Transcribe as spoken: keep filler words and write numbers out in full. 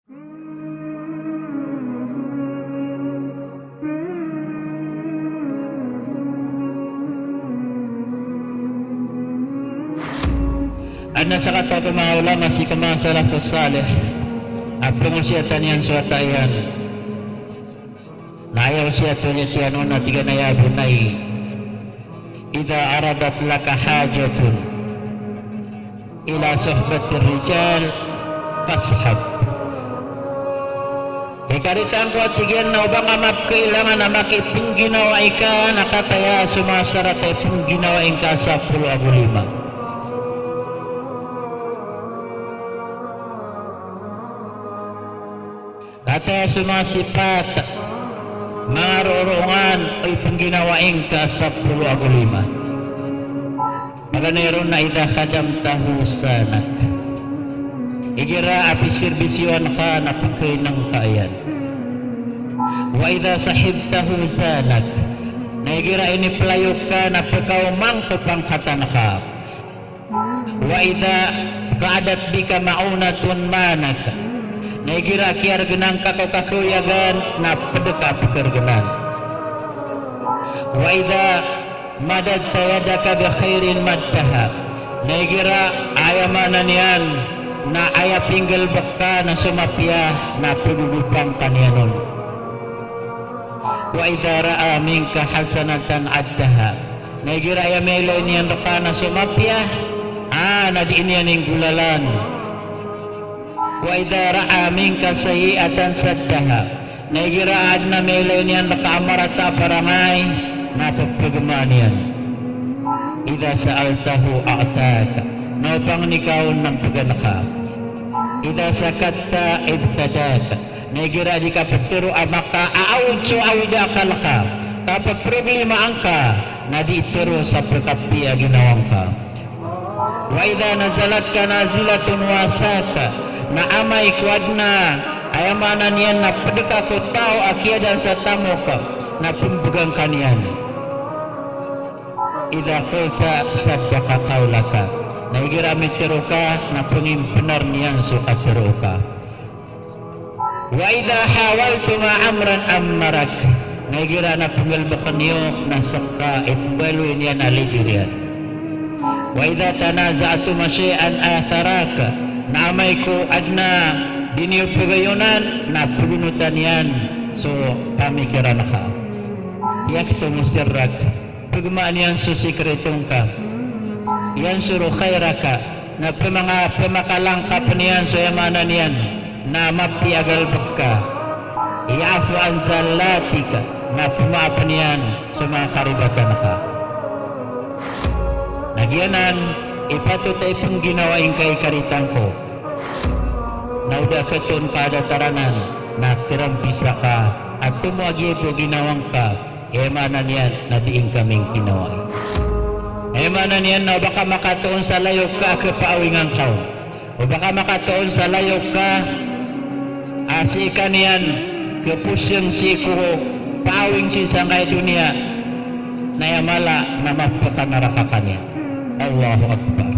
Adn a sakataw ko manga ulama sii ko manga salafus salih a pngosiyatan iyan so wata iyan. Na aya osiyat o tiyan on na tig iyan a, "Ya bunayya, idha aradat laka hajatun ila suhbatir rijal, fashab." Hay karitan ko, a tig iyan, na o ba nga mapkailangan a makipngginawai ka, na kataya so manga sarat a ipngginawai ngka a sapolo ago lima. Kataya so manga sipat, manga roroongan o ipngginawai ngka a sapolo ago lima. Paganay ron na idha khadamtahu sanak. Igira a pisirbisiwan ka na pkainang ka iyan. Wa idha sahibtahu sanak. Na igira a iniplayo ka na pkaomang ko pangkatan ka. Wa idha qa'adat bika ma'unatun ma'anak. Na igira a kiyargnan ka ko kakhawiyagan na pd ka a pkrgnan. Wa idha madadta yadaka bi khairin maddaha. Na igira a aya maana niyan na aya pinggalbk ka na so mapiya na pgogopang ka niyan on. Wa idha ra'a minka hasanatan addaha. Na igira a aya miyailay niyan rka na so mapiya, a, na dii niyan inggolalan. Wa idha ra'a minka sayyi'atan saddaha. Na igira a adn a miyailay niyan rka a marata a parangay, na ppgmaan iyan. Idha sa'altahu a'taka. Na o pangni ka on na mpgan ka. Idha sakatta ibtadaka. Na igira a di ka ptharo a makaawid so awid a akal ka, ka pproblema angka, na di tharo sa pkapiya a ginawa ngka. Wa idha nazalatka nazilatun wasaka, na amay ko adn a aya maana niyan na pd ka ko taw a kiyadaan sa tamok, na pmbgan ka niyan. Idha qulta saddaqa qawlaka, na igira a mitharo ka, na pngimpnar niyan so katharo ka. Wa idha hawaltuma amran ammarak, na igira na pnggalbkn iyo na ska i pmbaloy niyan a leader iyan. Wa idha tanaza'tuma shay'an atharak, na amay ko adn a di niyo pgayonan na pgonotan iyan so pamikiran ka. Yaktumu sirrak, pgmaan iyan so sikreto ngka. Yansuru khairaka, na pmanga, pmakalangkap niyan so aya maana niyan na mapiya a galbk ka. Ya'fu an zallatika, na pmaap niyan so manga karibatan ka. Na giyanan i patot a ipngginawai ngka i karitan ko. Na o da khatoon ka a datar anan na tirampisa ka a tomo a giya bo a ginawa ngka. Aya maana niyan na dii ngka mingginawai. Aya maana niyan na o ba ka makatoon sa layok ka a khapaawingan ka on. O ba ka makatoon sa layok ka a sii ka niyan khapusing sii ko paawing sii sangkai a doniya, na aya mala na mapkanaraka ka niyan. Allahu Akbar.